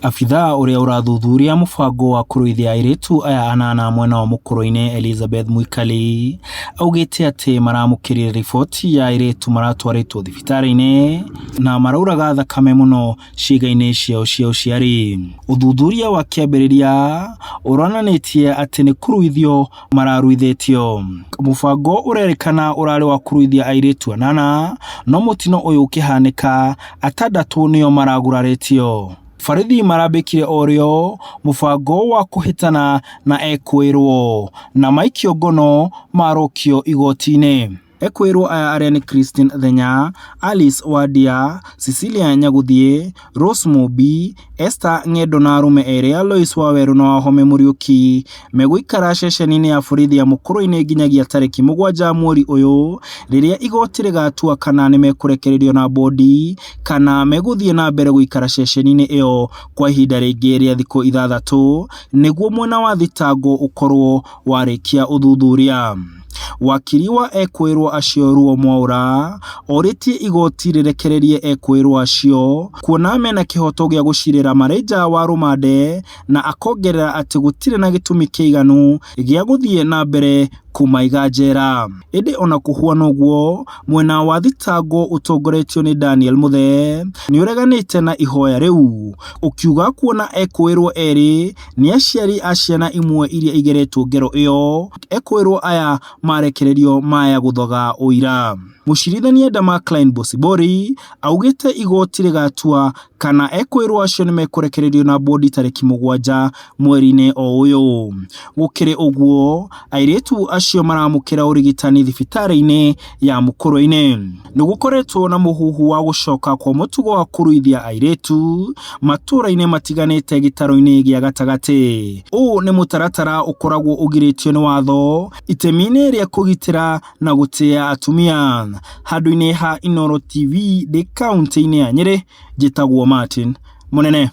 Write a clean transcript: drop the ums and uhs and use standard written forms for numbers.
Abithaa ũrĩa ũrathuthuria mũbango wa kũruithia airĩtu aya anana mwena wa Mũkũrũ-inĩ Elizabeth Mwikali augĩte atĩ maramũkĩrire riboti ya airĩtu maratwarĩtwo thibitarĩ-inĩ na marauraga thakame mũno ciĩga-inĩ ciao cia ũciari. Ũthuthuria wa kĩambĩrĩria ũronanĩtie atĩ nĩ kũruithio mararuithĩtio. Mũbango ũrerĩkana ũrarĩ wa kũruithia airĩtu anana, no mũtino ũyũ ũkĩhanĩka, atandatũ nĩo maragurarĩtio. Borithi marambĩkire orĩo mũbango wa kũhĩtana na ekũĩrwo na maikio ngono marũkio igoti-inĩ. Ekũĩrwo aya arĩa nĩ Christine Thenya, Alice Wandia, Cecilia Nyagũthiĩ, Rose Mũmbi, Esther Ng'endo na arũme erĩ Alois Wawerũ na Wahome Mũriũki megũikara ceceni-inĩ ya borithi ya Mũkũrũ-inĩ nginyagia tarĩki 7 mweri ũyũ rĩrĩa igoti rĩgatua kana nĩ mekũrekererio na bondi kana megũthiĩ na mbere gũikara ceceni-inĩ ĩyo kwa ihinda rĩngĩ rĩa thikũ 6 nĩguo mwena wa thitango ũkorwo warĩkia ũthuthuria. Wakiri wa ekũĩrwo acio Ruo Mwaura orĩtie igoti rĩrekererie ekũĩrwo acio kuona mena kĩhoto gĩa gũcirĩra marĩ nja wa rũmande na akongerera atĩ gũtirĩ na gĩtũmi kĩiganu gĩa gũthiĩ na mbere kũmaiga njera. Ĩndĩ ona kũhuana ũguo, mwena wa thitango ũtongoretio nĩ Daniel Muthee nĩ ũreganĩte na ihoya rĩu ũkiuga kuona ekũĩrwo erĩ nĩ aciari a ciana imwe iria igeretwo ngero ĩyo, ekũĩrwo aya marekererio maya gũthoga ũira. Mũcirithania Damakline Bosibori augĩte igoti rĩgatua kana ekũĩrwo acio nĩ mekũrekererio na bondi tarĩki 7 mweri-inĩ o ũyũ. Gũkĩrĩ ũguo, airĩtu acio maramũkĩra ũrigitani thibitarĩ-inĩ ya Mũkũrũ-inĩ. Nĩ gũkoretwo na mũhuhu wa gũcoka kwa mũtugo wa kũruithia airĩtu matũũra-inĩ matiganĩte gĩtarũ-inĩ gĩa gatagatĩ. Ũũ nĩ mũtaratara ũkoragwo ũgirĩtio nĩ watho itemi-inĩ rĩa kũgitĩra na gũtĩa atumia. Handũ-inĩ ha Inooro TV ndĩ kaũntĩ-inĩ ya Nyĩrĩ, njĩtagwo Martin Mũnene.